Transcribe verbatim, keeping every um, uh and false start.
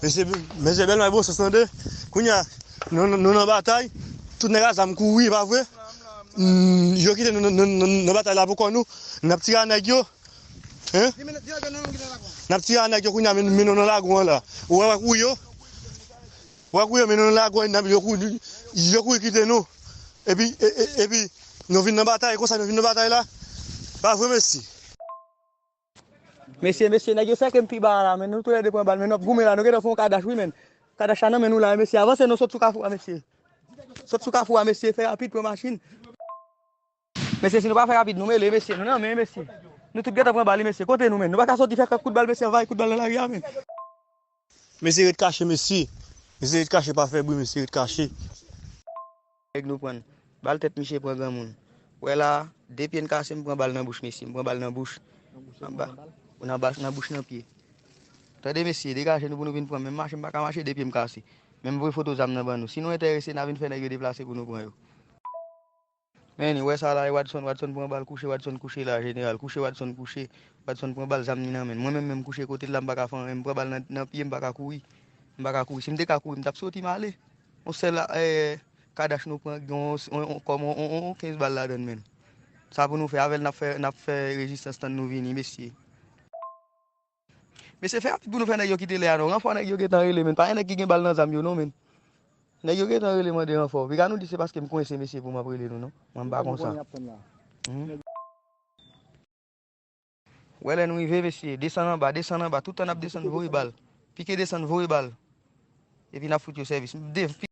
Mesye, mesye, bèl may bon sans tande. Kounye a, nou, nou, nou nan batay. Tout nèg a zam kouri, pa vre? Mm, yo kite nou nan, nan, nan, nan batay la pou kò nou. N ap tire a nèg yo. Hein? N ap tire a nèg yo kounye a, men, men nou nan lagon an la. Ou wè, wè kouri yo? Ou wè kouri yo, men nou nan lagon an, yo kouri, yo kouri kite nou. Epi, e, e, epi, nou vin nan batay, konsa nou vin nan batay la. Pa vre, mesye? Mesye, mesye, nèg yo sèke m pi ba a la, men nou toulède pran bal, men nou ap goumen la, nou gentan fè yon kadach, wi, men. Kadach la nan men nou la, mesye, avanse non, sot sou kafou a, mesye. Sot sou kafou a, mesye, fè rapid, pran machin. Mesye, si nou pa fè rapid, nou mele, mesye, nou nan men, mesye. Nou tout gentan pran bal, wi, mesye, kote nou, men. Nou pa ka soti fè kèk kout bal, mesye, anvayi kout bal nan lari a, men. Mesye, ret kache, mesye. Mesye, ret kache, pa fè bri, mesye, ret kache. Nèg nou pran. Bal tèt misye pran granmoun. Wè la, de pye n kase, m pran bal nan bouch, mesye. M pran bal nan bouch. Anba, nan bas, nan bouch, nan pye. Tande, mesye, degaje nou pou nou vin pran. Menm mache, m pa ka mache, de pye m kase. Menm voye foto zam nan ban nou. Si nou enterese, n a vin fè nèg yo deplase pou nou pran yo. Men, wè sa la, e Wadson, Wadson pran bal, kouche, Wadson kouche la, jeneral. Kouche, Wadson kouche. Wadson pran bal, zam ni nan men l. Mwen menm, menm kouche kote l la, m pa ka fè anyen. M pran bal nan, nan pye, m pa ka kouri. M pa ka kouri. Si m te ka kouri, m t ap soti, m ale. Yon sèl, eh, kadach nou pran, gen yon, yon, yon, kòm yon, yon, yon kenz bal ladan l, men. Sa pou nou fè, avè l n ap fè, n ap fè rezistans tann nou vini, mesye. Mesye, fè rapid pou nou fè nèg yo kite lè a non. Ranfò nèg yo gentan rele, men. Pa gen nèg ki gen bal nan zam yo non, men. Nèg yo gentan rele mande ranfò. Piga nou di se paske m kwense mesye pou m ap rele nou non. Mwen m pa konsa. Mhm. Wè lè nou rive, mesye, desann anba, desann anba, tout tan n ap desann voye bal. Pike desann voye bal. Epi n ap fout yo sèvis. De-